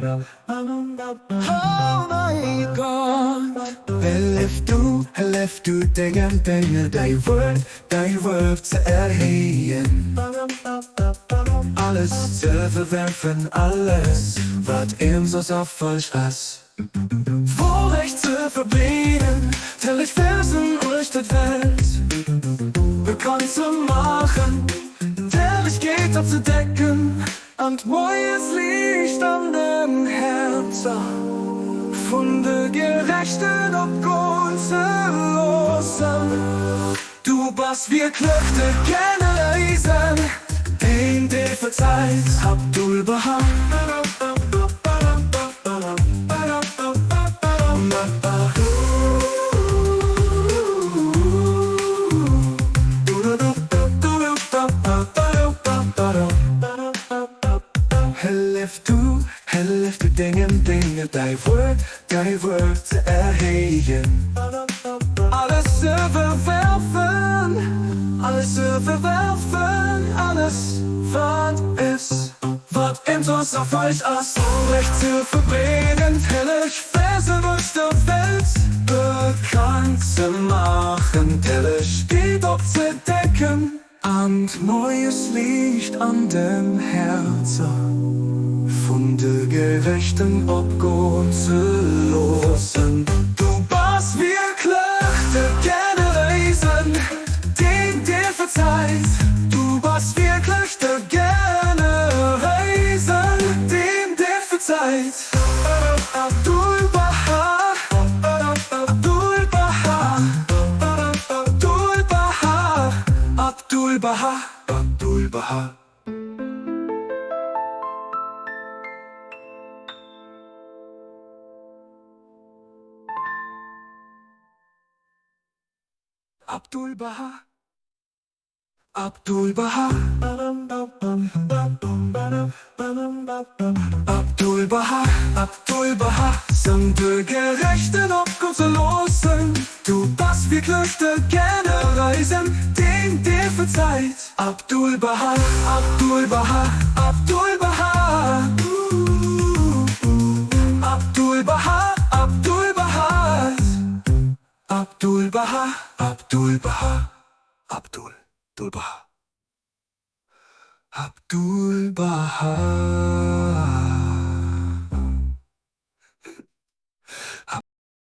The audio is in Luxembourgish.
Oh mäi Gott! Hëllef du, hëllef du dengem Dénger däi Wuert, däi Wuert ze erhéijen. Alles ze verwerfen, alles wat ëmsoss a falsch ass. D'Wourecht ze verbreeden, d'helleg Versen uechter d'Welt bekannt ze maachen, d'Herrlechkeet opzedecken an d'Moiesliicht an den Häerzer vun de Gerechten opgoen ze loossen. Du bass wierklech de Generéisen, deen dir verzeit. Abdu'l-Bahá. Hëllef du, hëllef du dengem Dénger däi Wuert, däi Wuert ze erhéijen. Alles ze verwerfen, alles ze verwerfen, alles wat is, wat ëmsoss a falsch ass. Onrecht ze verbreeden, d'helleg Verse uechter d'Welt bekannt ze maachen, d'Hellegkeet opzedecken. An d'Moiesliicht an den Häerzer vun de Gerechten opgoen ze loossen. Du bass wierklech de Generéisen, deen dir verzeit. Du bass wierklech de Generéisen, deen dir verzeit. Abdu'l-Bahá, Abdu'l-Bahá, Abdu'l-Bahá, Abdu'l-Bahá, Abdu'l-Bahá. Abdu'l-Bahá. Abdu'l-Bahá Abdu'l-Bahá, Abdu'l-Bahá Sënn de Gerechten op Gott ze loossen Du bass wierklech de Generéisen, deen dir verzeit Abdu'l-Bahá, Abdu'l-Bahá, Abdu'l-Bahá Abdu'l-Bahá, Abdu'l-Bahá Abdu'l-Bahá, Abdu'l-Bahá Abdul, Dul-Baha. Abdu'l-Baha.